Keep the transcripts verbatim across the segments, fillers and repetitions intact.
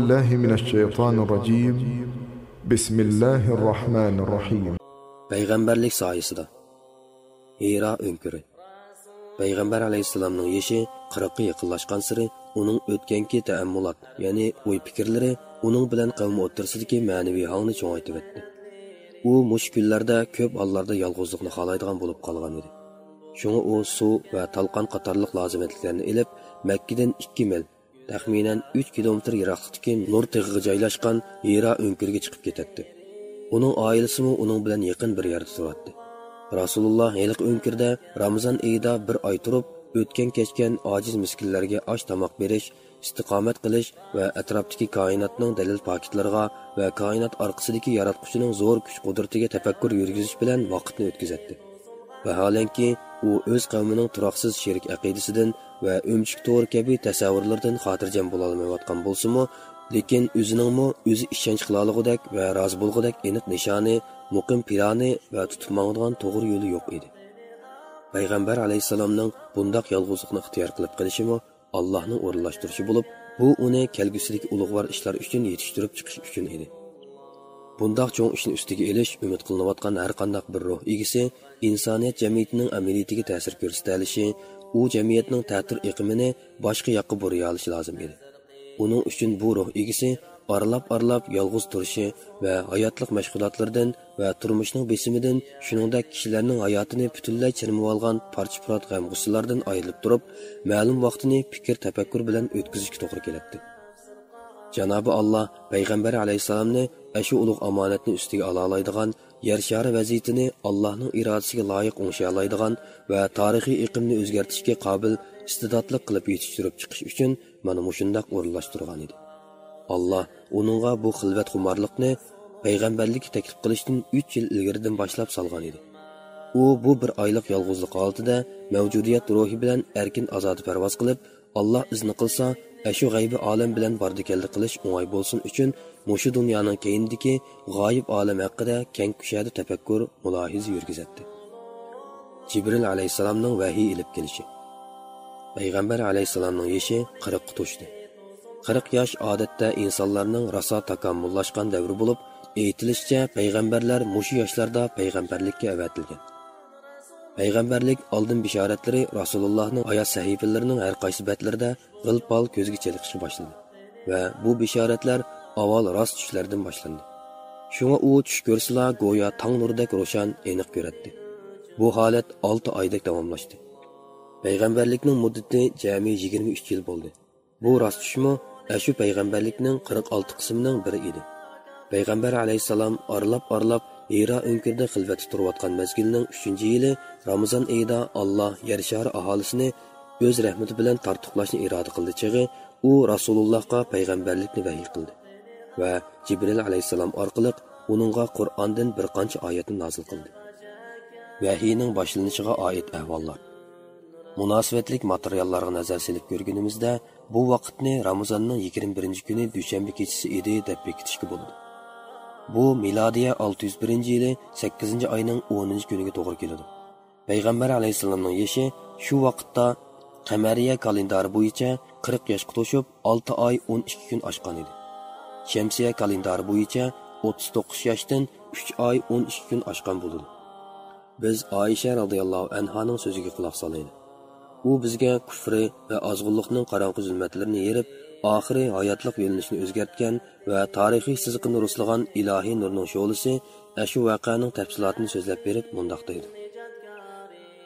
بالله من الشيطان الرجيم. بسم الله الرحمن الرحيم. پەيغەمبەرلىك سايىسىدا. ھىرا ئۆڭكۈرى. پەيغەمبەر ئەلەيھىسسالامنىڭ يېشى قىرىققا يېقىنلاشقانسېرى، ئۇنىڭ ئۆتكەنكى تەئەممۇلات، يەنى ئوي-پىكىرلىرى ئۇنىڭ بىلەن قەۋمى ئوتتۇرىسىدىكى مەنىۋى ھاڭنى چوڭايتىۋەتتى. ئۇ مۇشۇ كۈنلەردە كۆپ ھاللاردا يالغۇزلۇقنى خالايدىغان بولۇپ قالغان ئىدى. شۇڭا ئۇ سۇ ۋە تالقان قاتارلىق لازىمەتلىكلەرنى ئېلىپ، مەككىدىن ئىككى مىل، تەخمىنەن ئۈچ كىلومېتىر يىراقلىقتىكى نۇر تېغىغا جايلاشقان ھىرا ئۆڭكۈرىگە چىقىپ كېتەتتى. ئۇنىڭ ئائىلىسىمۇ ئۇنىڭ بىلەن يېقىن بىر يەردە تۇراتتى. رەسۇلۇللا ھېلىقى ئۆڭكۈردە رامىزان ئېيىدا بىر ئاي تۇرۇپ، ئۆتكەن-كەچكەن ئاجىز مىسكىنلەرگە ئاش-تاماق بېرىش، ئىستىقامەت قىلىش ۋە ئەتراپتىكى كائىناتنىڭ دەلىل پاكىتلىرىغا ۋە كائىنات ئارقىسىدىكى ياراتقۇچىنىڭ زور كۈچ-قۇدرىتىگە تەپەككۇر يۈرگۈزۈش بىلەن ۋاقىتنى ئۆتكۈزەتتى. ۋاھالەنكى، ئۇ ئۆز قەۋمىنىڭ تۇراقسىز شېرىك ئەقىدىسىدىن ۋە ئۆمۈچۈك تورى كەبى تەسەۋۋۇرلىرىدىن خاتىرجەم بولالمايۋاتقان بولسىمۇ، لېكىن ئۆزىنىڭمۇ ئۆزى ئىشەنچ قىلالىغۇدەك ۋە رازى بولغۇدەك ئېنىق نىشانى، مۇقىم پىلانى ۋە تۇتۇپ ماڭىدىغان توغرا يولى يوق ئىدى. پەيغەمبەر ئەلەيھىسسالامنىڭ بۇنداق يالغۇزلۇقنى ئىختىيار قىلىپ قېلىشىمۇ ئاللاھنىڭ ئورۇنلاشتۇرۇشى بولۇپ، بۇ ئۇنى كەلگۈسىدىكى ئۇلۇغۋار ئىشلار ئۈچۈن يېتىشتۈرۈپ چىقىش ئۈچۈن ئىدى. بۇنداق چوڭ ئىشنى ئۈستىگە ئېلىش ئۈمىد قىلىنىۋاتقان ھەر قانداق بىر روھ ئىگىسى ئىنسانىيەت جەمئىيىتىنىڭ ئەمەلىيىتىگە تەسىر كۆرسىتەلىشى، ئۇ جەمئىيەتنىڭ تەتۈر ئېقىمىنى باشقا ياققا بۇرىيالىشى لازىم ئىدى. ئۇنىڭ ئۈچۈن بۇ روھ ئىگىسى ئارىلاپ-ئارىلاپ يالغۇز تۇرۇشى ۋە ھاياتلىق مەشغۇلاتلىرىدىن ۋە تۇرمۇشنىڭ بېسىمىدىن، شۇنىڭدەك كىشىلەرنىڭ ھاياتىنى پۈتۈنلەي چىرمىۋالغان پارچە-پۇرات غەم-غۇسسىلاردىن ئايرىلىپ تۇرۇپ، مەلۇم ۋاقتىنى پىكىر-تەپەككۇر بىلەن ئۆتكۈزۈشكە توغرا كېلەتتى. جانابى ئاللا پەيغەمبەر ئەلەيھىسسالامنى ئەشۇ ئۇلۇغ ئامانەتنى ئۈستىگە ئالالايدىغان، يەر شارى ۋەزىيىتىنى ئاللاھنىڭ ئىرادىسىگە لايىق ئوڭشىيالايدىغان ۋە تارىخىي ئېقىمنى ئۆزگەرتىشكە قابىل، ئىستىداتلىق قىلىپ يېتىشتۈرۈپ چىقىش ئۈچۈن مانا مۇشۇنداق ئورۇنلاشتۇرغان ئىدى. ئاللا ئۇنىڭغا بۇ خىلۋەتخۇمارلىقنى پەيغەمبەرلىككە تەكلىپ قىلىشتىن ئۈچ يىل ئىلگىرىدىن باشلاپ سالغان ئىدى. ئۇ بۇ بىر ئايلىق يالغۇزلۇق ھالىتىدە مەۋجۇدىيەت روھى بىلەن ئەركىن-ئازادە پەرۋاز قىلىپ، ئاللا ئىزنى قىلسا، ئەشۇ غەيبىي ئالەم بىلەن باردى-كەلدى قىلىش ئوڭاي بولسۇن ئۈچۈن، مۇشۇ دۇنيانىڭ كەينىدىكى غايىب ئالەم ھەققىدە كەڭ كۈشەدە تەپەككۇر، مۇلاھىزە يۈرگۈزەتتى. جىبرىل ئەلەيھىسسالامنىڭ ۋەھىي ئېلىپ كېلىشى. پەيغەمبەر ئەلەيھىسسالامنىڭ يېشى قىرىققا توشتى. قىرىق ياش ئادەتتە ئىنسانلارنىڭ راسا تاكامۇللاشقان دەۋرى بولۇپ، ئېيتىلىشىچە، پەيغەمبەرلەر مۇشۇ ياشلاردا پەيغەمبەرلىككە ئەۋەتىلگەن. پەيغەمبەرلىك ئالدىن بېشارەتلىرى رەسۇلۇللانىڭ ھايات سەھىپىلىرىنىڭ ھەر قايسى بەتلىرىدە غىل-پال كۆزگە چېلىقىشقا باشلىدى ۋە بۇ بېشارەتلەر ئاۋۋال راست چۈشلەردىن باشلاندى. شۇڭا ئۇ چۈش كۆرسىلا، گويا تاڭ نۇرىدەك روشەن، ئېنىق كۆرەتتى. بۇ ھالەت ئالتە ئايدەك داۋاملاشتى. پەيغەمبەرلىكنىڭ مۇددىتى جەمئىي يىگىرمە ئۈچ يىل بولدى. بۇ راست چۈشمۇ ئەشۇ پەيغەمبەرلىكنىڭ قىرىق ئالتە قىسمىنىڭ بىرى ئىدى. پەيغەمبەر ئەلەيھىسسالام ئارىلاپ-ئارىلاپ ھىرا ئۆڭكۈرىدە خىلۋەتتە تۇرۇۋاتقان مەزگىلنىڭ ئۈچىنچى يىلى رامىزان ئېيىدا ئاللا يەر شارى ئاھالىسىنى ئۆز رەھمىتى بىلەن تارتۇقلاشنى ئىرادە قىلدى چېغى، ئۇ رەسۇلۇللاھقا پەيغەمبەرلىكنى ۋەھىي قىلدى ۋە جىبرىل ئەلەيھىسسالام ئارقىلىق ئۇنىڭغا قۇرئاندىن بىر قانچە ئايەتنى نازىل قىلدى. ۋەھىينىڭ باشلىنىشىغا ئائىت ئەھۋاللار. مۇناسىۋەتلىك ماتېرىياللارغا نەزەر سېلىپ كۆرگىنىمىزدە، بۇ ۋاقىتنى رامىزاننىڭ يىگىرمە بىرىنچى كۈنى دۈشەنبە كېچىسى ئىدى دەپ بېكىتىشكە بولىدۇ. بۇ مىلادىيە ئالتە يۈز بىرىنچى يىلى سەككىزىنچى ئاينىڭ ئونىنچى كۈنىگە توغرا كېلىدۇ. پەيغەمبەر ئەلەيھىسسالامنىڭ يېشى شۇ ۋاقىتتا قەمەرىيە كالېندارى بويىچە قىرىق ياشقا توشۇپ، ئالتە ئاي ئون ئىككى كۈن ئاشقان ئىدى. شەمسىيە كالېندارى بويىچە ئوتتۇز توققۇز ياشتىن ئۈچ ئاي ئون ئىككى كۈن ئاشقان بولىدۇ. بىز ئائىشە رازىياللاھۇ ئەنھانىڭ سۆزىگە قۇلاق سالايلى. ئۇ بىزگە كۇفرى ۋە ئازغۇنلۇقنىڭ قاراڭغۇ زۇلمەتلىرىنى يېرىپ، ئاخىرى ھاياتلىق يۆنىلىشىنى ئۆزگەرتكەن ۋە تارىخىي سىزىقىنى رۇسلىغان ئىلاھىي نۇرنىڭ شولىسى ئەشۇ ۋەقەنىڭ تەپسىلاتىنى سۆزلەپ بېرىپ مۇنداق دەيدۇ.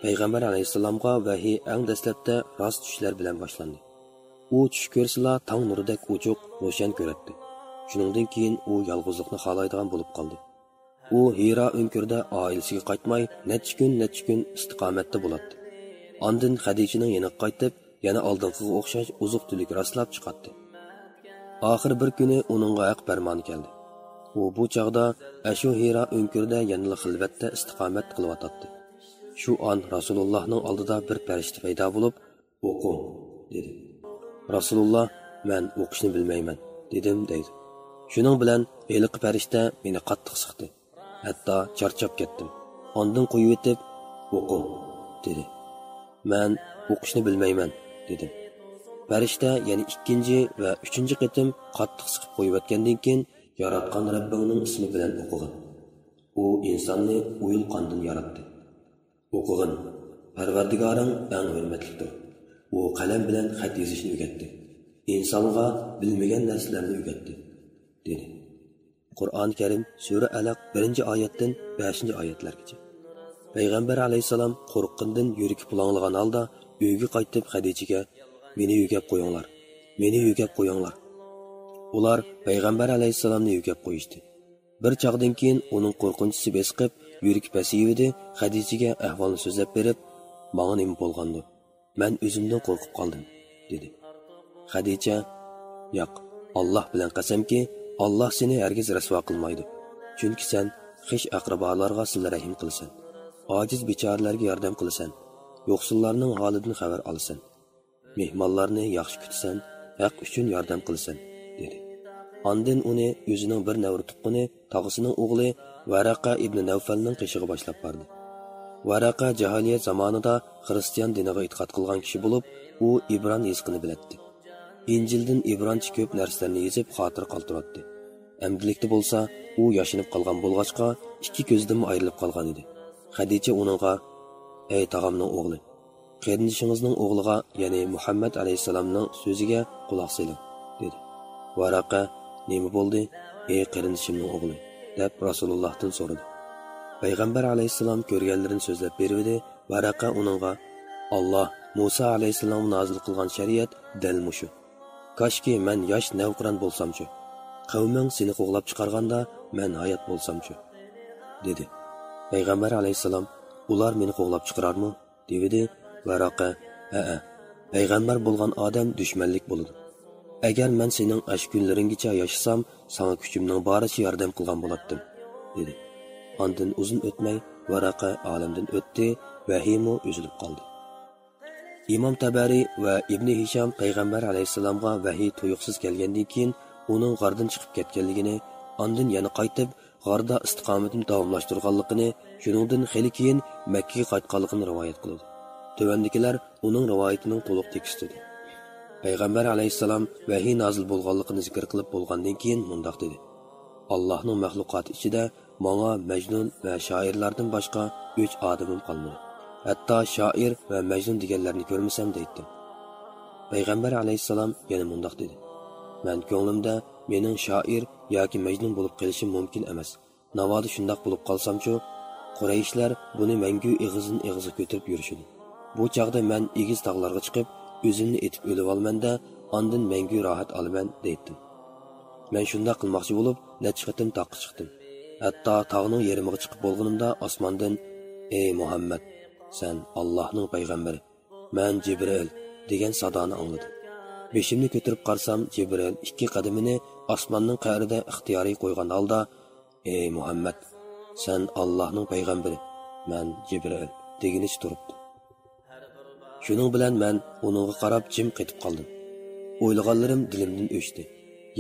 پەيغەمبەر ئەلەيھىسسالامغا ۋەھىي ئەڭ دەسلەپتە راست چۈشلەر بىلەن باشلاندى. ئۇ چۈش كۆرسىلا تاڭ نۇرىدەك ئوچۇق، روشەن كۆرەتتى. شۇنىڭدىن كېيىن ئۇ يالغۇزلۇقنى خالايدىغان بولۇپ قالدى. ئۇ ھىرا ئۆڭكۈرىدە ئائىلىسىگە قايتماي، نەچچە كۈن، نەچچە كۈن ئىستىقامەتتە بولاتتى. ئاندىن خەدىچىنىڭ يېنىغا قايتىپ، يەنە ئالدىنقىغا ئوخشاش ئوزۇق-تۈلۈك راسلاپ چىقاتتى. ئاخىر بىر كۈنى ئۇنىڭغا ھەق پەرمانى كەلدى. ئۇ بۇ چاغدا ئەشۇ ھىرا ئۆڭكۈرىدە يەنىلا خىلۋەتتە ئىستىقامەت قىلىۋاتاتتى. شۇ ئان رەسۇلۇللاھنىڭ ئالدىدا بىر پەرىشتە پەيدا بولۇپ، «ئوقۇڭ» دېدى. رەسۇلۇللا، «مەن ئوقۇشنى بىلمەيمەن» دېدىم دەيدۇ. شۇنىڭ بىلەن ھېلىقى پەرىشتە مېنى قاتتىق سىقتى. ھەتتا چارچاپ كەتتىم. ئاندىن قويۇۋېتىپ، «ئوقۇڭ» دېدى. مەن «ئوقۇشنى بىلمەيمەن» دېدىم. پەرىشتە يەنە ئىككىنچى ۋە ئۈچىنچى قېتىم قاتتىق سىقىپ قويۇۋەتكەندىن كېيىن، ياراتقان رەببىڭنىڭ ئىسمى بىلەن ئوقۇغىن. ئۇ ئىنساننى ئويۇل قاندىن ياراتتى. ئوقۇغىن، پەرۋەردىگارىڭ ئەڭ ھۆرمەتلىكتۇر. ئۇ قەلەم بىلەن خەت يېزىشنى ئۆگەتتى. ئىنسانغا بىلمىگەن نەرسىلەرنى ئۆگەتتى، دېدى. قۇرئان كەرىم سۈرە ئەلەق بىرىنچى ئايەتتىن بەشىنچى ئايەتلەرگىچە. پەيغەمبەر ئەلەيھىسسالام قورققىنىدىن يۈرىكى پۇلاڭلىغان ھالدا ئۆيىگە قايتىپ خەدىچىگە، مېنى يۆگەپ قويۇڭلار، مېنى يۆگەپ قويۇڭلار. ئۇلار پەيغەمبەر ئەلەيھىسسالامنى يۆگەپ قويۇشتى. بىر چاغدىن كېيىن ئۇنىڭ قورقۇنچىسى بېسىقىپ، يۈرىكى پەسىيىۋىدى، خەدىچىگە ئەھۋالنى سۆزلەپ بېرىپ، ماڭا نېمە بولغاندۇ؟ مەن ئۆزۈمدىن قورقۇپ قالدىم، دېدى. خەدىچە، ياق، ئاللاھ بىلەن قەسەمكى، ئاللاھ سېنى ھەرگىز رەسۋا قىلمايدۇ. چۈنكى سەن خىش ئەقرىبالارغا سىلە رەھىم قىلىسەن، ئاجىز بىچارىلەرگە ياردەم قىلىسەن، يوقسۇللارنىڭ ھالىدىن خەۋەر ئالىسەن، مېھمانلارنى ياخشى كۈتىسەن، ھەق ئۈچۈن ياردەم قىلىسەن، دېدى. ئاندىن ئۇنى ئۆزىنىڭ بىر نەۋرە تۇغقىنى، تاغىسىنىڭ ئوغلى ۋەرەقە ئىبنى نەۋفەلنىڭ قېشىغا باشلاپ باردى. ۋەرەقە جاھىلىيەت زامانىدا خىرىستىيان دىنىغا ئېتىقاد قىلغان كىشى بولۇپ، ئۇ ئىبران يېزىقىنى بىلەتتى. ئىنجىلدىن ئىبرانچە كۆپ نەرسىلەرنى يېزىپ خاتىرە قالدۇراتتى. ئەمدىلىكتە بولسا ئۇ ياشىنىپ قالغان بولغاچقا، ئىككى كۆزىدىنمۇ ئايرىلىپ قالغانىدى. خەدىچە ئۇنىڭغا، ئەي تاغامنىڭ ئوغلى، قېرىندىشىڭىزنىڭ ئوغلىغا، يەنى مۇھەممەد ئەلەيھىسسالامنىڭ سۆزىگە قۇلاق سېلىڭ، دېدى. ۋەرەقە، نېمە بولدى، ئەي قېرىندىشىمنىڭ ئوغلى؟ دەپ رەسۇلۇللاھتىن سورىدى. پەيغەمبەر ئەلەيھىسسالام كۆرگەنلىرىنى سۆزلەپ بېرىۋىدى. ۋەرەقە ئۇنىڭغا، ئاللاھ مۇسا ئەلەيھىسسالامغا نازىل قىلغان شەرىئەت دەل مۇشۇ. كاشكى مەن ياش نەۋقىران بولسامچۇ؟ قەۋمىڭ سېنى قوغلاپ چىقارغاندا مەن ھايات بولسامچۇ؟ دېدى. پەيغەمبەر ئەلەيھىسسالام، ئۇلار مېنى قوغلاپ چىقىرارمۇ؟ دېۋىدى. ۋەرەقە، ھەئە، پەيغەمبەر بولغان ئادەم دۈشمەنلىك بولىدۇ. ئەگەر مەن سېنىڭ ئاشۇ كۈنلىرىڭگىچە ياشىسام، ساڭا كۈچۈمنىڭ بارىچە ياردەم قىلغان بولاتتىم، دېدى. ئاندىن ئۇزۇن ئۆتمەي ۋەرەقە ئالەمدىن ئۆتتى، ۋەھىيمۇ ئۈزۈلۈپ قالدى. ئىمام تەبەرى ۋە ئىبنى ھىشام پەيغەمبەر ئەلەيھىسسالامغا ۋەھىي تۇيۇقسىز كەلگەندىن كېيىن ئۇنىڭ غاردىن چىقىپ كەتكەنلىكىنى، ئاندىن يەنە قايتىپ غاردا ئىستىقامىتىنى داۋاملاشتۇرغانلىقىنى، شۇنىڭدىن خېلى كېيىن مەككىگە قايتقانلىقىنى رىۋايەت قىلىدۇ. تۆۋەندىكىلەر ئۇنىڭ رىۋايىتىنىڭ تولۇق تېكىستىدۇر. پەيغەمبەر ئەلەيھىسسالام ۋەھىي نازىل بولغانلىقىنى زىكىر قىلىپ بولغاندىن كېيىن مۇنداق دېدى: ئاللاھنىڭ مەخلۇقاتى ئىچىدە ماڭا مەجنۇن ۋە شائىرلاردىن باشقا ئۆچ ئادىمىم قالمىدى. ھەتتا شائىر ۋە مەجنۇن دېگەنلەرنى كۆرمىسەم دەيتتىم. پەيغەمبەر ئەلەيھىسسالام يەنە مۇنداق دېدى: مەن كۆڭلۈمدە مېنىڭ شائىر ياكى مەجنۇن بولۇپ قېلىشىم مۇمكىن ئەمەس. ناۋادا شۇنداق بولۇپ قالسامچۇ؟ قۇرەيشلەر بۇنى مەڭگۈ ئېغىزدىن ئېغىزغا كۆتۈرۈپ يۈرۈشىدۇ. بۇ چاغدا مەن ئېگىز تاغلارغا چىقىپ، ئۆزۈمنى ئېتىپ ئۆلۈۋالىمەن-دە، ئاندىن مەڭگۈ راھەت ئالىمەن، دەيتتىم. مەن شۇنداق قىلماقچى بولۇپ، نەچچە قېتىم تاغقا چىقتىم. ھەتتا تاغنىڭ يېرىمىغا چىقىپ بولغىنىمدا ئاسماندىن، ئەي مۇھەممەد، سەن ئاللاھنىڭ پەيغەمبىرى، مەن جىبرىئىل، دېگەن سادانى ئاڭلىدىم. بېشىمنى كۆتۈرۈپ قارىسام، جىبرىئىل ئىككى قەدىمىنى ئاسماننىڭ قەئرىدە ئىختىيارىي قويغان ھالدا، ئەي مۇھەممەد، سەن ئاللاھنىڭ پەيغەمبىرى، مەن جىبرىئىل، دېگىنىچە تۇرۇپتۇ. شۇنىڭ بىلەن مەن ئۇنىڭغا قاراپ جىم قېتىپ قالدىم. ئويلىغانلىرىم دىلىمدىن ئۆچتى.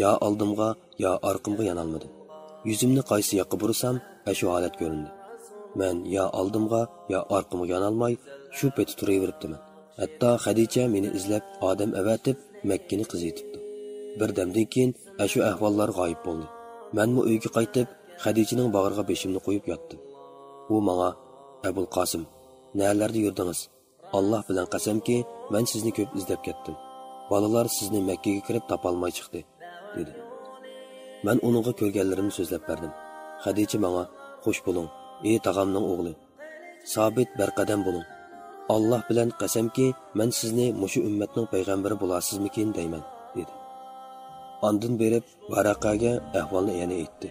يا ئالدىمغا، يا ئارقىمغا يانالمىدىم. يۈزۈمنى قايسى ياققا بۇرسام، ئەشۇ ھالەت كۆرۈندى. مەن يا ئالدىمغا، يا ئارقىمغا يانالماي، شۇ پېتى تۇرۇۋېرىپتىمەن. ھەتتا خەدىچە مېنى ئىزلەپ ئادەم ئەۋەتىپ، مەككىنى قېزىۋېتىپتۇ. بىردەمدىن كېيىن ئەشۇ ئەھۋاللار غايىب بولدى. مەنمۇ ئۆيگە قايتىپ، خەدىچىنىڭ باغرىغا بېشىمنى قويۇپ ياتتىم. ئۇ ماڭا، ئەبۇل قاسىم، نەلەردە يۈردىڭىز؟ ئاللاھ بىلەن قەسەمكى، مەن سىزنى كۆپ ئىزدەپ كەتتىم. بالىلار سىزنى مەككىگە كىرىپ تاپالماي چىقتى، دېدى. مەن ئۇنىڭغا كۆرگەنلىرىمنى سۆزلەپ بەردىم. خەدىچە ماڭا، خوش بولۇڭ، ئى تاغامنىڭ ئوغلى. سابىت بىر قەدەم بولۇڭ. ئاللاھ بىلەن قەسەمكى، مەن سىزنى مۇشۇ ئۈممەتنىڭ پەيغەمبىرى بولارسىزمىكىن دەيمەن، دېدى. ئاندىن بېرىپ ۋەرەقەگە ئەھۋالنى يەنە ئېيتتى.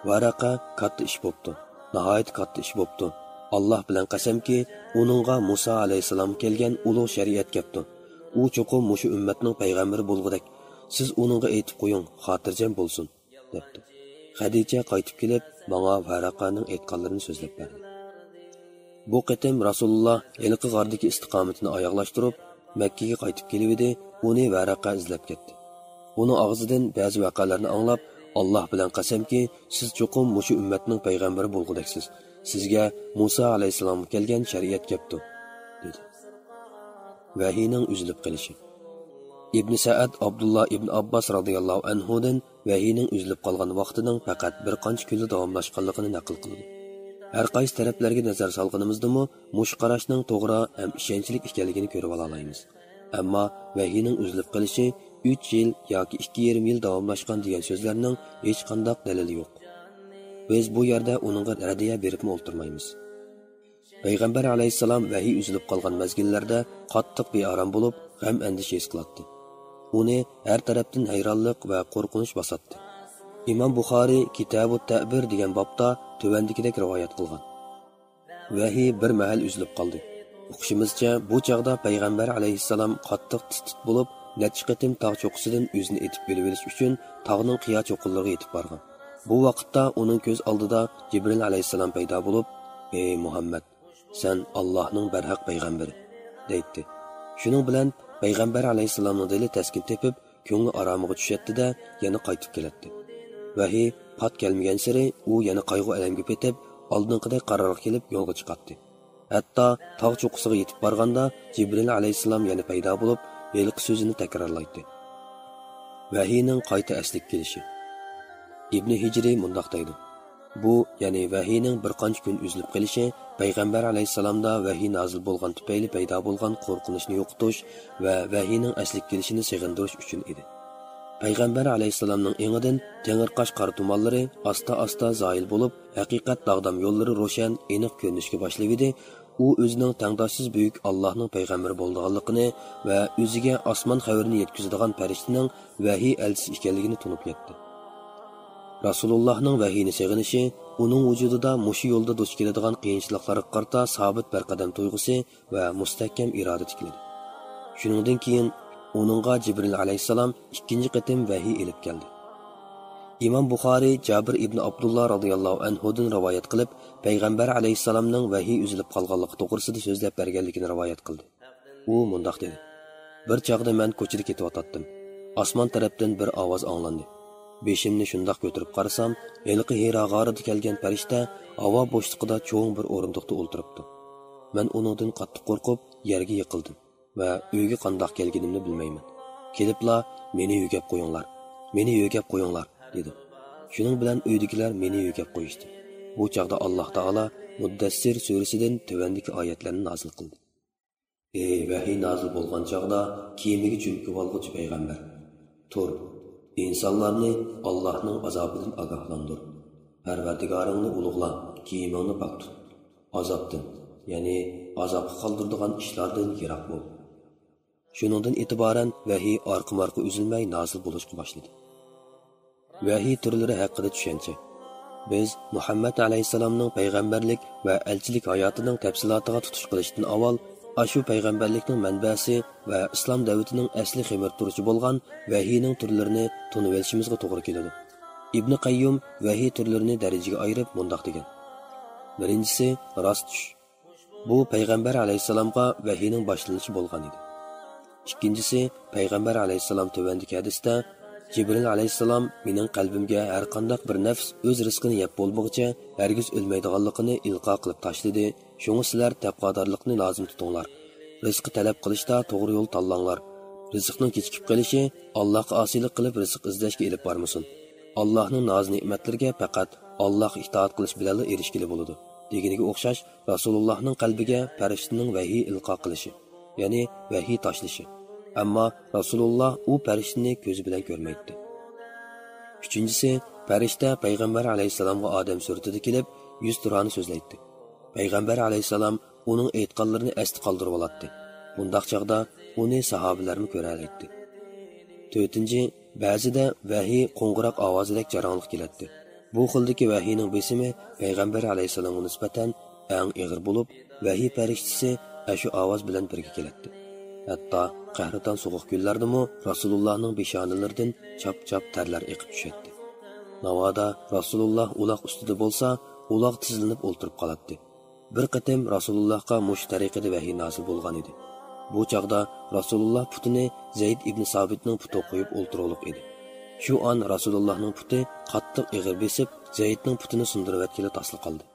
ۋەرەقە، كاتتا ئىش بوپتۇ، ناھايىتى كاتتا ئىش بوپتۇ. ئاللاھ بىلەن قەسەمكى، ئۇنىڭغا مۇسا ئەلەيھىسسالامغا كەلگەن ئۇلۇغ شەرىئەت كەپتۇ. ئۇ چوقۇم مۇشۇ ئۈممەتنىڭ پەيغەمبىرى بولغۇدەك. سىز ئۇنىڭغا ئېيتىپ قويۇڭ، خاتىرجەم بولسۇن، دەپتۇ. خەدىچە قايتىپ كېلىپ، ماڭا ۋەرەقەنىڭ ئېيتقانلىرىنى سۆزلەپ بەردى. بۇ قېتىم رەسۇلۇللا ھېلىقى غاردىكى ئىستىقامىتىنى ئاياغلاشتۇرۇپ، مەككىگە قايتىپ كېلىۋىدى، ئۇنى ۋەرەقە ئىزلەپ كەتتى. ئۇنىڭ ئاغزىدىن بەزى ۋەقەلەرنى ئاڭلاپ، ئاللاھ بىلەن قەسەمكى، سىز چوقۇم مۇشۇ ئۈممەتنىڭ پەيغەمبىرى بولغۇدەكسىز. سىزگە مۇسا ئەلەيھىسسالامغا كەلگەن شەرىئەت كەپتۇ، دېدى. ۋەھىينىڭ ئۈزۈلۈپ قېلىشى. ئىبن سەئەد ئابدۇللا ئىبن ئابباس رازىياللاھۇ ئەنھۇدىن ۋەھىينىڭ ئۈزۈلۈپ قالغان ۋاقتىنىڭ پەقەت بىر قانچە كۈنلا داۋاملاشقانلىقىنى نەقىل قىلىدۇ. ھەر قايسى تەرەپلەرگە نەزەر سالغىنىمىزدىمۇ، مۇشۇ قاراشنىڭ توغرا ھەم ئىشەنچلىك ئىكەنلىكىنى كۆرۈۋالالايمىز. ئەمما ۋەھىينىڭ ئۈزۈلۈپ قېلىشى ئۈچ يىل ياكى ئىككى يېرىم يىل داۋاملاشقان دېگەن سۆزلەرنىڭ ھېچقانداق دەلىلى يوق. بىز بۇ يەردە ئۇنىڭغا رەددىيە بېرىپمۇ ئولتۇرمايمىز. پەيغەمبەر ئەلەيھىسسالام ۋەھىي ئۈزۈلۈپ قالغان مەزگىللەردە قاتتىق بىئارام بولۇپ، غەم-ئەندىشە ھېس قىلاتتى. ئۇنى ھەر تەرەپتىن ھەيرانلىق ۋە قورقۇنچ باساتتى. ئىمام بۇخارىي كىتابۇت تەبىر دېگەن بابتا تۆۋەندىكىدەك رىۋايەت قىلغان. ۋەھىي بىر مەھەل ئۈزۈلۈپ قالدى. ئۇقۇشىمىزچە، بۇ چاغدا پەيغەمبەر ئەلەيھىسسالام قاتتىق تىت-تىت بولۇپ، نەچچە قېتىم تاغ چوققىسىدىن ئۆزىنى ئېتىپ ئېلىۋېلىش ئۈچۈن تاغنىڭ قىيا چوققىلىرىغا يېتىپ بارغان. بۇ ۋاقىتتا ئۇنىڭ كۆز ئالدىدا جىبرىل ئەلەيھىسسالام پەيدا بولۇپ، «ئەي مۇھەممەد، سەن ئاللاھنىڭ بەرھەق پەيغەمبىرى» دەيتتى. شۇنىڭ بىلەن پەيغەمبەر ئەلەيھىسسالامنىڭ دىلى تەسكىن تېپىپ، كۆڭلى ئارامىغا چۈشەتتى-دە، يەنە قايتىپ كېلەتتى. ۋەھىي پات كەلمىگەنسېرى ئۇ يەنە قايغۇ-ئەلەمگە پېتىپ، ئالدىنقىدەك قارارغا كېلىپ يولغا چىقاتتى. ھەتتا تاغ چوققىسىغا يېتىپ بارغاندا، جىبرىل ئەلەيھىسسالام يەنە پەيدا بولۇپ، ھېلىقى سۆزىنى تەكرارلايتتى. ۋەھىينىڭ قايتا ئەسلىگە كېلىشى. ئىبنى ھىجرىي مۇنداق دەيدۇ: بۇ، يەنى ۋەھىينىڭ بىر قانچە كۈن ئۈزۈلۈپ قېلىشى پەيغەمبەر ئەلەيھىسسالامدا ۋەھىي نازىل بولغان تۈپەيلى پەيدا بولغان قورقۇنچنى يوقىتىش ۋە ۋەھىينىڭ ئەسلىگە كېلىشىنى سېغىندۇرۇش ئۈچۈن ئىدى. پەيغەمبەر ئەلەيھىسسالامنىڭ ئېڭىدىن تېڭىرقاش قارا تۇمانلىرى ئاستا-ئاستا زايىل بولۇپ، ھەقىقەت داغدام يوللىرى روشەن، ئېنىق كۆرۈنۈشكە باشلىۋىدى. ئۇ ئۆزىنىڭ تەڭداشسىز بۈيۈك ئاللاھنىڭ پەيغەمبىرى بولىدىغانلىقىنى ۋە ئۆزىگە ئاسمان خەۋىرىنى يەتكۈزىدىغان پەرىشتىنىڭ ۋەھىي ئەلچىسى ئىكەنلىكىنى تونۇپ يەتتى. رەسۇلۇللاھنىڭ ۋەھىينى سېغىنىشى ئۇنىڭ ۋۇجۇدىدا مۇشۇ يولدا دۇچ كېلىدىغان قىيىنچىلىقلارغا قارىتا سابىت بەرقەدەم تۇيغۇسى ۋە مۇستەھكەم ئىرادە تىكلىدى. شۇنىڭدىن كېيىن ئۇنىڭغا جىبرىل ئەلەيھىسسالام ئىككىنچى قېتىم ۋەھىي ئېلىپ كەلدى. ئىمام بۇخارىي جابىر ئىبن ئابدۇللا رازىياللاھۇ ئەنھۇدىن رىۋايەت قىلىپ، پەيغەمبەر ئەلەيھىسسالامنىڭ ۋەھىي ئۈزۈلۈپ قالغانلىقى توغرىسىدا سۆزلەپ بەرگەنلىكىنى رىۋايەت قىلدى. ئۇ مۇنداق دېدى: بىر چاغدا مەن كوچىدا كېتىۋاتاتتىم. ئاسمان تەرەپتىن بىر ئاۋاز ئاڭلاندى. بېشىمنى شۇنداق كۆتۈرۈپ قارىسام، ھېلىقى ھىرا غارىدا كەلگەن پەرىشتە ھاۋا بوشلۇقىدا چوڭ بىر ئورۇندۇقتا ئولتۇرۇپتۇ. مەن ئۇنىڭدىن قاتتىق قورقۇپ، يەرگە يىقىلدىم ۋە ئۆيگە قانداق كەلگىنىمنى بىلمەيمەن. كېلىپلا، «مېنى يۆگەپ قويۇڭلار، مېنى يۆگەپ قويۇڭلار» دېدى. شۇنىڭ بىلەن ئۆيدىكىلەر مېنى يۆگەپ قويۇشتى. بۇ چاغدا ئاللاھ تائالا مۇددەسسىر سۈرىسىدىن تۆۋەندىكى ئايەتلەرنى نازىل قىلدى. ئى ۋەھىي نازىل بولغان چاغدا كىيىمىگە چۆمكۈۋالغۇچى پەيغەمبەر! تۇر، ئىنسانلارنى ئاللاھنىڭ ئازابىدىن ئاگاھلاندۇر. پەرۋەردىگارىڭنى ئۇلۇغلا، كىيىمىڭنى پاك تۇت. ئازابتىن، يەنى ئازابقا قالدۇرىدىغان ئىشلاردىن يىراق بول. شۇنىڭدىن ئېتىبارەن ۋەھىي ئارقىمۇ-ئارقا ئۈزۈلمەي نازىل بولۇشقا باشلىدى. ۋەھىي تۈرلىرى ھەققىدە چۈشەنچە. بىز مۇھەممەد ئەلەيھىسسالامنىڭ پەيغەمبەرلىك ۋە ئەلچىلىك ھاياتىنىڭ تەپسىلاتىغا تۇتۇش قىلىشتىن ئاۋۋال، ئاشۇ پەيغەمبەرلىكنىڭ مەنبەسى ۋە ئىسلام دەۋىتىنىڭ ئەسلى خېمىرتۇرۇچى بولغان ۋەھىينىڭ تۈرلىرىنى تونۇۋېلىشىمىزغا توغرا كېلىدۇ. ئىبنى قەييۇم ۋەھىي تۈرلىرىنى دەرىجىگە ئايرىپ مۇنداق دېگەن: بىرىنچىسى، راست چۈش. بۇ پەيغەمبەر ئەلەيھىسسالامغا ۋەھىينىڭ باشلىنىشى بولغان ئىدى. ئىككىنچىسى، پەيغەمبەر ئەلەيھىسسالام تۆۋەندىكى ھەدىستە، جىبرىل ئەلەيھىسسالام مېنىڭ قەلبىمگە ھەرقانداق بىر نەپس ئۆز رىزقىنى يەپ بولمىغۇچە ھەرگىز ئۆلمەيدىغانلىقىنى ئىلقا قىلىپ تاشلىدى، شۇڭا سىلەر تەقۋادارلىقنى لازىم تۇتۇڭلار. رىزقى تەلەپ قىلىشتا توغرا يول تاللاڭلار. رىزىقنىڭ كېچىكىپ قېلىشى ئاللاھقا ئاسىيلىق قىلىپ رىزىق ئىزدەشكە ئېلىپ بارمىسۇن. ئاللاھنىڭ نازى-نېمەتلىرىگە پەقەت ئاللاھقا ئىتائەت قىلىش بىلەنلا ئېرىشكىلى بولىدۇ، دېگىنىگە ئوخشاش، رەسۇلۇللاھنىڭ قەلبىگە پەرىشتىنىڭ ۋەھىي ئىلقا قىلىشى، يەنى ۋەھىي تاشلىشى. ئەمما رەسۇلۇللاھ ئۇ پەرىشتىنى كۆزى بىلەن كۆرمەيتتى. ئۈچىنچىسى، پەرىشتە پەيغەمبەر ئەلەيھىسسالامغا ئادەم سۈرىتىدە كېلىپ، يۈزتۇرانە سۆزلەيتتى. پەيغەمبەر ئەلەيھىسسالام ئۇنىڭ ئېيتقانلىرىنى ئەستە قالدۇرۇۋالاتتى. بۇنداق چاغدا ئۇنى ساھابىلەرمۇ كۆرەلەيتتى. تۆتىنچى، بەزىدە ۋەھىي قوڭغۇراق ئاۋازىدەك جاراڭلىق كېلەتتى. بۇ خىلدىكى ۋەھىينىڭ بېسىمى پەيغەمبەر ئەلەيھىسسالامغا نىسبەتەن ئەڭ ئېغىر بولۇپ، ۋەھىي پەرىشتىسى ئاشۇ ئاۋاز بىلەن بىرگە كېلەتتى. ھەتتا قەھرىتان سوغۇق كۈنلەردىمۇ رەسۇلۇللاھنىڭ بېشانىلىرىدىن چاپ-چاپ تەرلەر ئېقىپ چۈشەتتى. ناۋادا رەسۇلۇللاھ ئۇلاق ئۈستىدە بولسا، ئۇلاغ تىزلىنىپ ئولتۇرۇپ قالاتتى. بىر قېتىم رەسۇلۇللاھقا مۇشۇ تەرىقىدە ۋەھىي نازىل بولغان ئىدى. بۇ چاغدا رەسۇلۇللاھ پۇتىنى زەيد ئىبنى سابىتنىڭ پۇتىغا قويۇپ ئولتۇرغۇلۇق ئىدى. شۇ ئان رەسۇلۇللاھنىڭ پۇتى قاتتىق ئېغىر بېسىپ، زەيدنىڭ پۇتىنى سۇندۇرۇۋەتكىلى تاسلا قالدى.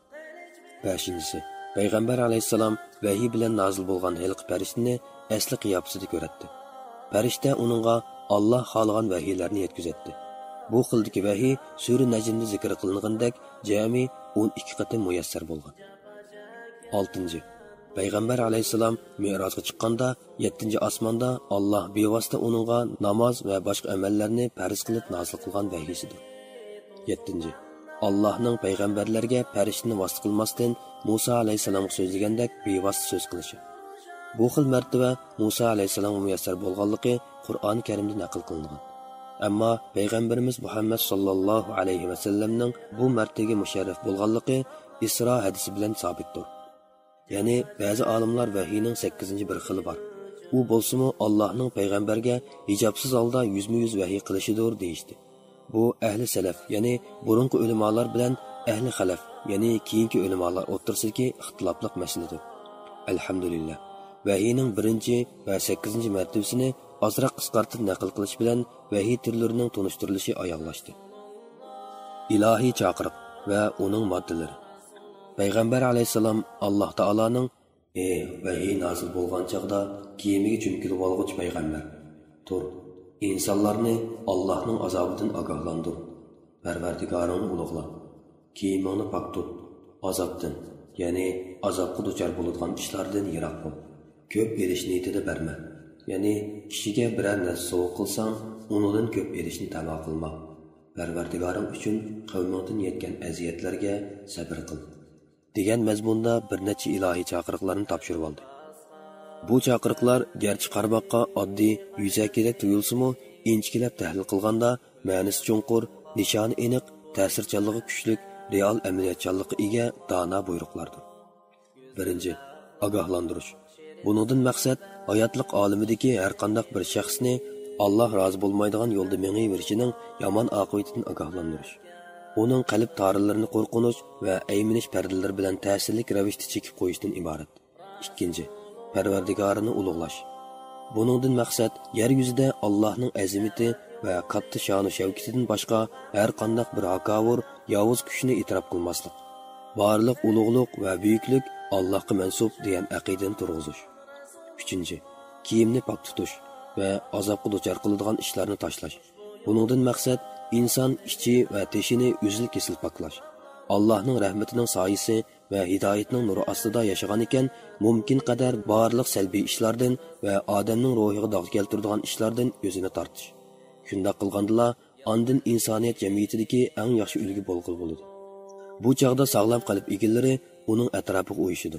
بەشىنچىسى، پەيغەمبەر ئەلەيھىسسالام ۋەھىي بىلەن نازىل بولغان ھېلىقى پەرىشتىنى ئەسلى قىياپىتىدە كۆرەتتى. پەرىشتە ئۇنىڭغا ئاللا خالىغان ۋەھىيلەرنى يەتكۈزەتتى. بۇ خىلدىكى ۋەھىي سۈرە نەجمدە زىكىر قىلىنغىنىدەك جەمئىي ئون ئىككى قېتىم مۇيەسسەر بولغان. ئالتىنچى، پەيغەمبەر ئەلەيھىسسالام مىئراجغا چىققاندا، يەتتىنچى ئاسماندا ئاللا بىۋاسىتە ئۇنىڭغا ناماز ۋە باشقا ئەمەللەرنى پەرز قىلىپ نازىل قىلغان ۋەھىيسىدۇر. يەتتىنچى، ئاللاھنىڭ پەيغەمبەرلەرگە پەرىشتىنى ۋاسىتە قىلماستىن مۇسا ئەلەيھىسسالامغا سۆزلىگەندەك بىۋاسىتە سۆز قىلىشى. بۇ خىل مەرتىۋە مۇسا ئەلەيھىسسالامغا مۇيەسسەر بولغانلىقى قۇرئانى كەرىمدە نەقىل قىلىنغان. ئەمما پەيغەمبىرىمىز مۇھەممەد ساللاللاھۇ ئەلەيھى ۋەسەللەمنىڭ بۇ مەرتىۋىگە مۇشەررەپ بولغانلىقى ئىسرا ھەدىسى بىلەن سابىتتۇر. يەنى بەزى ئالىملار ۋەھىينىڭ سەككىزىنچى بىر خىلى بار. ئۇ بولسىمۇ ئاللاھنىڭ پەيغەمبەرگە ھىجابسىز ھالدا يۈزمۇ يۈز ۋەھىي قىلىشىدۇر دېيىشتى. بۇ ئەھلى سەلەف، يەنى بۇرۇنقى ئۆلىمالار بىلەن ئەھلى خەلەف، يەنى كېيىنكى ئۆلىمالار ئوتتۇرىسىدىكى ئىختىلاپلىق مەسىلىدۇر. ئەلھەمدۇلىللا، ۋەھىينىڭ بىرىنچى ۋە سەككىزىنچى مەرتىۋىسىنى ئازراق قىسقارتىپ نەقىل قىلىش بىلەن ۋەھىي تۈرلىرىنىڭ تونۇشتۇرۇلۇشى ئاياغلاشتى. ئىلاھىي چاقىرىق ۋە ئۇنىڭ ماددىلىرى. پەيغەمبەر ئەلەيھىسسالام ئاللاھ تائالانىڭ «ئى، ۋەھىي نازىل بولغان چاغدا كىيىمىگە چۆمكىلىۋالغۇچى پەيغەمبەر، تۇر، ئىنسانلارنى ئاللاھنىڭ ئازابىدىن ئاگاھلاندۇر، پەرۋەردىگارىڭنى ئۇلۇغلا، كىيىمىڭنى پاك تۇت، ئازابتىن، يەنى ئازابقا دۇچار بولىدىغان ئىشلاردىن يىراق بول، كۆپ ئېلىش نىيىتىدە بەرمە، يەنى كىشىگە بىرەر نەرسە سوۋغا قىلساڭ، ئۇنىڭدىن كۆپ ئېلىشنى تەما قىلما، پەرۋەردىگارىڭ ئۈچۈن قەۋمىڭدىن يەتكەن ئەزىيەتلەرگە سەبرى قىل» دېگەن مەزمۇندا بىر نەچچە ئىلاھىي چاقىرىقلارنى تاپشۇرۇۋالدى. بۇ چاقىرىقلار گەرچە قارىماققا ئاددىي، يۈزەكىدەك تۇيۇلسىمۇ، ئىنچىكىلەپ تەھلىل قىلغاندا مەنىسى چوڭقۇر، نىشانى ئېنىق، تەسىرچانلىقى كۈچلۈك، رېئال ئەمەلىيەتچانلىققا ئىگە دانا بۇيرۇقلاردۇر. بىرىنچى، ئاگاھلاندۇرۇش. بۇنىڭدىن مەقسەت ھاياتلىق ئالىمىدىكى ھەرقانداق بىر شەخسنى ئاللاھ رازى بولمايدىغان يولدا مېڭىۋېرىشىنىڭ يامان ئاقىۋىتىدىن ئاگاھلاندۇرۇش. ئۇنىڭ قەلب تارىلىرىنى قورقۇنچ ۋە ئەيمىنىش پەردىلىرى بىلەن تەسىرلىك رەۋىشتە چېكىپ قويۇشتىن ئىبارەت. ئىككىنچى، پەرۋەردىگارىنى ئۇلۇغلاش. بۇنىڭدىن مەقسەت يەر يۈزىدە ئاللاھنىڭ ئەزىمىتى ۋە كاتتا شانۇ شەۋكىتىدىن باشقا ھەرقانداق بىر ھاكاۋۇر، ياۋۇز كۈچنى ئېتىراپ قىلماسلىق. بارلىق ئۇلۇغلۇق ۋە بۈيۈكلۈك ئاللاھقا مەنسۇپ دېگەن ئەقىدىنى تۇرغۇزۇش. ئۈچىنچى، كىيىمنى پاك تۇتۇش ۋە ئازابقا دۇچار قىلىدىغان ئىشلارنى تاشلاش. بۇنىڭدىن مەقسەت ئىنسان ئىچى ۋە تېشىنى ئۈزۈل-كېسىل پاكلاش. ئاللاھنىڭ رەھمىتىنىڭ سايىسى ۋە ھىدايىتىنىڭ نۇرى ئاستىدا ياشىغانىكەن، مۇمكىن قەدەر بارلىق سەلبىي ئىشلاردىن ۋە ئادەمنىڭ روھىغا داغ كەلتۈرىدىغان ئىشلاردىن ئۆزىنى تارتىش. شۇنداق قىلغاندىلا، ئاندىن ئىنسانىيەت جەمئىيىتىدىكى ئەڭ ياخشى ئۈلگە بولغىلى بولىدۇ. بۇ چاغدا ساغلام قەلب ئىگىلىرى ئۇنىڭ ئەتراپىغا ئۇيۇشىدۇ.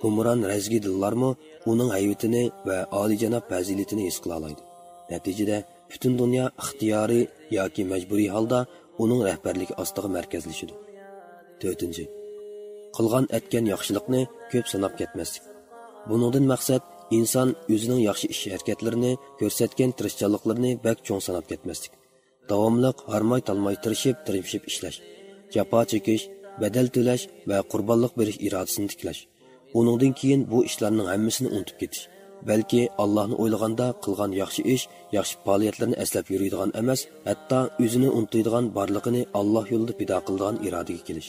ھۇمران رەزگى دىللارمۇ ئۇنىڭ ھەيۋىتىنى ۋە ئالىيجاناب پەزىلىتىنى ھېس قىلالايدۇ. نەتىجىدە، پۈتۈن دۇنيا ئىختىيارىي ياكى مەجبۇرىي ھالدا ئۇنىڭ رەھبەرلىكى ئاستىغا مەركەزلىشىدۇ. تۆتىنچى، قىلغان ئەتكەن ياخشىلىقنى كۆپ ساناپ كەتمەسلىك. بۇنىڭدىن مەقسەت ئىنسان ئۆزىنىڭ ياخشى ئىش ھەرىكەتلىرىنى، كۆرسەتكەن تىرىشچانلىقلىرىنى بەك چوڭ ساناپ كەتمەسلىك. داۋاملىق ھارماي-تالماي تىرىشىپ، تىرمىشىپ ئىشلەش، جاپا چېكىش، بەدەل تۆلەش ۋە قۇربانلىق بېرىش ئىرادىسىنى تىكلەش. ئۇنىڭدىن كېيىن بۇ ئىشلارنىڭ ھەممىسىنى ئۇنتۇپ كېتىش. بەلكى ئاللاھنى ئويلىغاندا قىلغان ياخشى ئىش، ياخشى پائالىيەتلىرىنى ئەسلەپ يۈرىدىغان ئەمەس، ھەتتا ئۆزىنى ئۇنتۇيدىغان، بارلىقىنى ئاللاھ يولىدا پىدا قىلىدىغان ئىرادىگە كېلىش.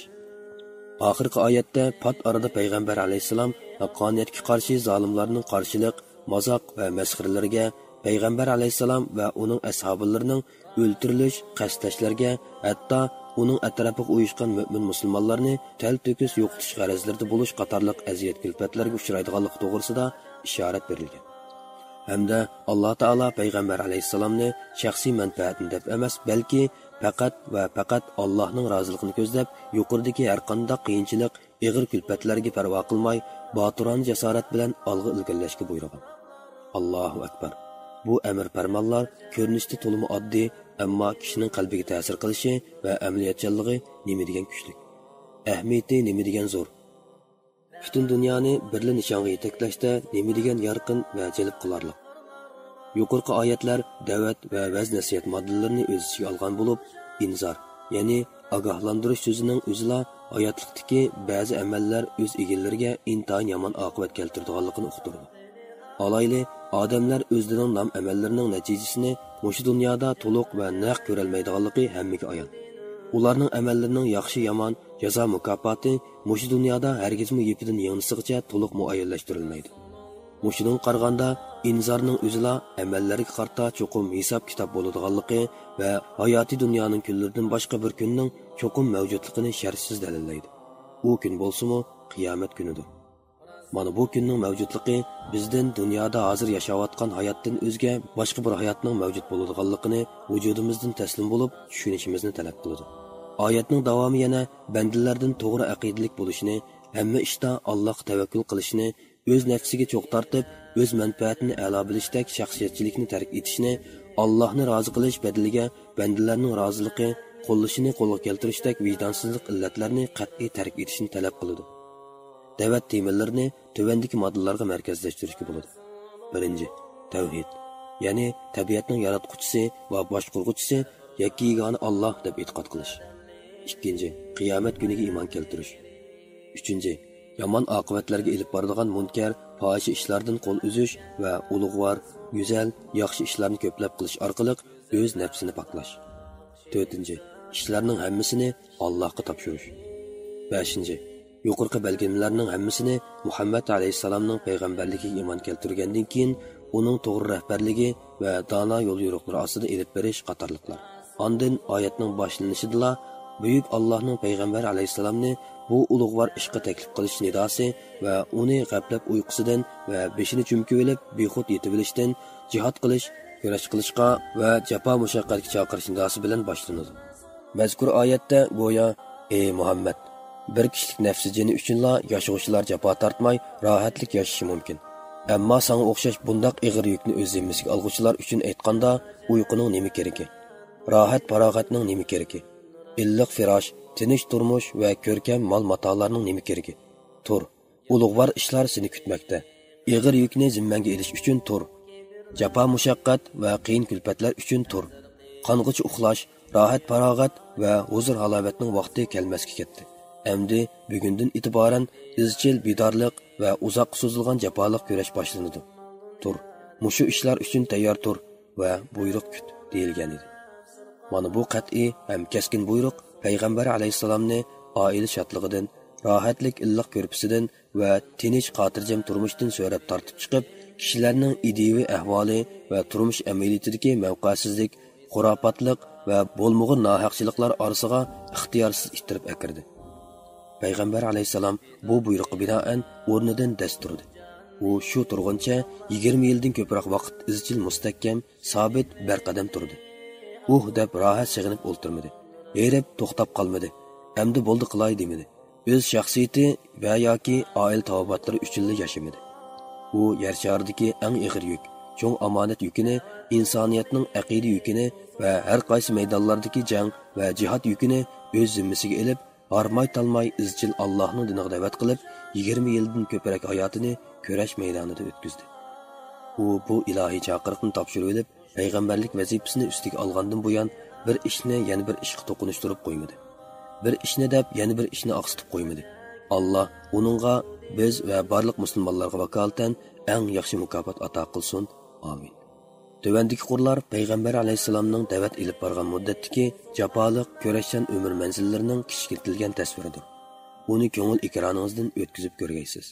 ئاخىرقى ئايەتتە پات ئارىدا پەيغەمبەر ئەلەيھىسسالام ھەققانىيەتكە قارشى زالىملارنىڭ قارشىلىق، مازاق ۋە مەسخىرىلىرىگە، پەيغەمبەر ئەلەيھىسسالام ۋە ئۇنىڭ ئەسھابىلىرىنىڭ ئۆلتۈرۈلۈش، قەستلەشلەرگە، ھەتتا ئۇنىڭ ئەتراپىغا ئۇيۇشقان مۆمىن مۇسۇلمانلارنى تەلتۆكۈس يوقىتىش غەرەزلىرىدە بولۇش قاتارلىق ئەزىيەت-كۈلپەتلەرگە ئۇچرايدىغانلىقى توغرىسىدا ئىشارەت بېرىلگەن. ھەمدە ئاللاھ تائالا پەيغەمبەر ئەلەيھىسسالامنى شەخسىي مەنپەئەتنى دەپ ئەمەس، بەلكى پەقەت ۋە پەقەت ئاللاھنىڭ رازىلىقىنى كۆزلەپ، يۇقىرىدىكى ھەرقانداق قىيىنچىلىق، ئېغىر كۈلپەتلەرگە پەرۋا قىلماي، باتۇرانە جاسارەت بىلەن ئالغا ئىلگىرىلەشكە بۇيرۇغان. ئاللاھۇ ئەكبەر! بۇ ئەمىر-پەرمانلار كۆرۈنۈشتە تولىمۇ ئاددىي، ئەمما كىشىنىڭ قەلبىگە تەسىر قىلىشى ۋە ئەمەلىيەتچانلىقى نېمىدېگەن كۈچلۈك! ئەھمىيىتى نېمىدېگەن زور! پۈتۈن دۇنيانى بىرلا نىشانغا يېتەكلەشتە نېمىدېگەن يارقىن ۋە جەلپ قىلارلىق! يۇقىرىقى ئايەتلەر دەۋەت ۋە ۋەز-نەسىھەت ماددىلىرىنى ئۆز ئىچىگە ئالغان بولۇپ، ئىنزار، يەنى ئاگاھلاندۇرۇش سۆزىنىڭ ئۆزىلا ھاياتلىقتىكى بەزى ئەمەللەر ئۆز ئىگىلىرىگە ئىنتايىن يامان ئاقىۋەت كەلتۈرىدىغانلىقىنى ئۇقتۇرىدۇ. ئالايلى، ئادەملەر ئۆزلىرىنىڭ نام-ئەمەللىرىنىڭ نەتىجىسىنى مۇشۇ دۇنيادا تولۇق ۋە نەق كۆرەلمەيدىغانلىقى ھەممىگە ئايان. ئۇلارنىڭ ئەمەللىرىنىڭ ياخشى-يامان، جازا-مۇكاپاتى مۇشۇ دۇنيادا ھەرگىزمۇ يىپىدىن يىڭنىسىغىچە تولۇق مۇئەييەنلەشتۈرۈلمەيدۇ. مۇشۇنىڭغا قارىغاندا، ئىنزارنىڭ ئۆزىلا ئەمەللەرگە قارىتا چوقۇم ھېساب-كىتاب بولىدىغانلىقى ۋە ھاياتىي دۇنيانىڭ كۈنلىرىدىن باشقا بىر كۈننىڭ چوقۇم مەۋجۇتلۇقىنى شەرتسىز دەلىللەيدۇ. ئۇ كۈن بولسىمۇ قىيامەت كۈنىدۇر. مانا بۇ كۈننىڭ مەۋجۇتلۇقى بىزدىن دۇنيادا ھازىر ياشاۋاتقان ھاياتتىن ئۆزگە باشقا بىر ھاياتنىڭ مەۋجۇت بولىدىغانلىقىنى ۋۇجۇدىمىزدىن تەسلىم بولۇپ چۈشىنىشىمىزنى تەلەپ قىلىدۇ. ئايەتنىڭ داۋامى يەنە بەندىلەردىن توغرا ئەقىدىلىك بولۇشىنى، ھەممە ئىشتا ئاللاھقا تەۋەككۈل قىلىشنى، ئۆز نەپسىگە چوغ تارتىپ، ئۆز مەنپەئەتىنى ئەلا بىلىشتەك شەخسىيەتچىلىكنى تەرك ئېتىشنى، ئاللاھنى رازى قىلىش بەدىلىگە بەندىلەرنىڭ رازىلىقى، قوللىشىنى قولغا كەلتۈرۈشتەك ۋىجدانسىزلىق ئىللەتلەرنى قەتئىي تەرك ئېتىشنى تەلەپ قىلىدۇ. دەۋەت تېمىلىرىنى تۆۋەندىكى ماددىلارغا مەركەزلەشتۈرۈشكە بولىدۇ. بىرىنچى، تەۋھىد، يەنى تەبىئەتنىڭ ياراتقۇچىسى ۋە باشقۇرغۇچىسى يەككە يېگانە ئاللاھ دەپ ئېتىقاد قىلىش. ئىككىنچى، قىيامەت كۈنىگە ئىمان كەلتۈرۈش. ئۈچىنچى، يامان ئاقىۋەتلەرگە ئېلىپ بارىدىغان مۇنكەر، پاھىشە ئىشلاردىن قول ئۈزۈش ۋە ئۇلۇغۋار، گۈزەل، ياخشى ئىشلارنى كۆپلەپ قىلىش ئارقىلىق ئۆز نەپسىنى پاكلاش. تۆتىنچى، ئىشلارنىڭ ھەممىسىنى ئاللاھقا تاپشۇرۇش. بەشىنچى، يۇقىرىقى بەلگىلىمىلەرنىڭ ھەممىسىنى مۇھەممەد ئەلەيھىسسالامنىڭ پەيغەمبەرلىكىگە ئىمان كەلتۈرگەندىن كېيىن، ئۇنىڭ توغرا رەھبەرلىكى ۋە دانا يوليورۇقلىرى ئاستىدا ئېلىپ بېرىش قاتارلىقلار. ئاندىن ئايەتنىڭ باشلىنىشىدىلا بۈيۈك ئاللاھنىڭ پەيغەمبەر ئەلەيھىسسالامنى بۇ ئۇلۇغۋار ئىشقا تەكلىپ قىلىش نىداسى ۋە ئۇنى غەپلەت ئۇيقۇسىدىن ۋە بېشىنى چۈمكۈۋېلىپ بىخۇد يېتىۋېلىشتىن، جىھاد قىلىش، كۈرەش قىلىشقا ۋە جاپا مۇشەققەتكە چاقىرىش نىداسى بىلەن باشلىنىدۇ. مەزكۇر ئايەتتە گويا، ئى مۇھەممەد، بىر كىشىلىك نەپسى جېنى ئۈچۈنلا ياشىغۇچىلار جاپا تارتماي، راھەتلىك ياشىشى مۇمكىن. ئەمما ساڭا ئوخشاش بۇنداق ئېغىر يۈكنى ئۆز زىممىسىگە ئالغۇچىلار ئۈچۈن ئېيتقاندا، ئۇيقۇنىڭ نېمە كېرىكى؟ راھەت-پاراغەتنىڭ نېمە كېرىكى؟ ئىللىق فىراش، تىنچ تۇرمۇش ۋە كۆركەم مال-ماتالارنىڭ نېمە كېرىكى؟ تۇر، ئۇلۇغۋار ئىشلار سېنى كۈتمەكتە. ئېغىر يۈكنى زىممەڭگە ئېلىش ئۈچۈن تۇر. جاپا-مۇشەققەت ۋە قىيىن كۈلپەتلەر ئۈچۈن تۇر. قانغۇچە ئۇخلاش، راھەت-پاراغەت ۋە ھۇزۇر-ھالاۋەتنىڭ ۋاقتى كەلمەسكە كەتتى. ئەمدى بۈگۈندىن ئېتىبارەن ئىزچىل بىدارلىق ۋە ئۇزاققا سوزۇلغان جاپالىق كۈرەش باشلىنىدۇ. تۇر، مۇشۇ ئىشلار ئۈچۈن تەييار تۇر ۋە بۇيرۇق كۈت، دېيىلگەن ئىدى. مانا بۇ قەتئىي ھەم كەسكىن بۇيرۇق پەيغەمبەر ئەلەيھىسسالامنى ئائىلە شادلىقىدىن، راھەتلىك ئىللىق كۆرپىسىدىن ۋە تىنچ، خاتىرجەم تۇرمۇشتىن سۆرەپ تارتىپ چىقىپ، كىشىلەرنىڭ ئىدىيىۋى ئەھۋالى ۋە تۇرمۇش ئەمەلىيىتىدىكى مەۋقەسىزلىك، خۇراپاتلىق ۋە بولمىغۇر ناھەقچىلىقلار ئارىسىغا ئىختىيارسىز ئىتتىرىپ ئەكىردى. پەيغەمبەر ئەلەيھىسسالام بۇ بۇيرۇققا بىنائەن ئورنىدىن دەس تۇردى. ئۇ شۇ تۇرغىنىچە يىگىرمە يىلدىن كۆپرەك ۋاقىت ئىزچىل مۇستەھكەم، سابىت، بەرقەدەم تۇردى. ئۇھ دەپ راھەت سېغىنىپ ئولتۇرمىدى. ھېرىپ توختاپ قالمىدى. ئەمدى بولدى قىلاي دېمىدى. ئۆز شەخسىيىتى ۋە ياكى ئائىلە تاۋابىئاتلىرى ئۈچۈنلا ياشىمىدى. ئۇ يەر شارىدىكى ئەڭ ئېغىر يۈك، چوڭ ئامانەت يۈكىنى، ئىنسانىيەتنىڭ ئەقىدە يۈكىنى ۋە ھەر قايسى مەيدانلاردىكى جەڭ ۋە جىھاد يۈكىنى ئۆز زىممىسىگە ئېلىپ، ھارماي-تالماي ئىزچىل ئاللاھنىڭ دىنىغا دەۋەت قىلىپ، يىگىرمە يىلدىن كۆپرەك ھاياتىنى كۈرەش مەيدانىدا ئۆتكۈزدى. ئۇ بۇ ئىلاھىي چاقىرىقنى تاپشۇرۇۋېلىپ، پەيغەمبەرلىك ۋەزىپىسىنى ئۈستىگە ئالغاندىن بۇيان، بىر ئىشنى يەنە بىر ئىشقا توقۇنۇشتۇرۇپ قويمىدى. بىر ئىشنى دەپ يەنە بىر ئىشنى ئاقسىتىپ قويمىدى. ئاللا ئۇنىڭغا، بىز ۋە بارلىق مۇسۇلمانلارغا ۋاكالىتەن ئەڭ ياخشى مۇكاپات ئاتا قىلسۇن. ئامىن. تۆۋەندىكى قۇرلار پەيغەمبەر ئەلەيھىسسالامنىڭ دەۋەت ئېلىپ بارغان مۇددەتتىكى جاپالىق، كۈرەشچان ئۆمۈر مەنزىللىرىنىڭ كىچىكلىتىلگەن تەسۋىرىدۇر. ئۇنى كۆڭۈل ئېكرانىڭىزدىن ئۆتكۈزۈپ كۆرگەيسىز.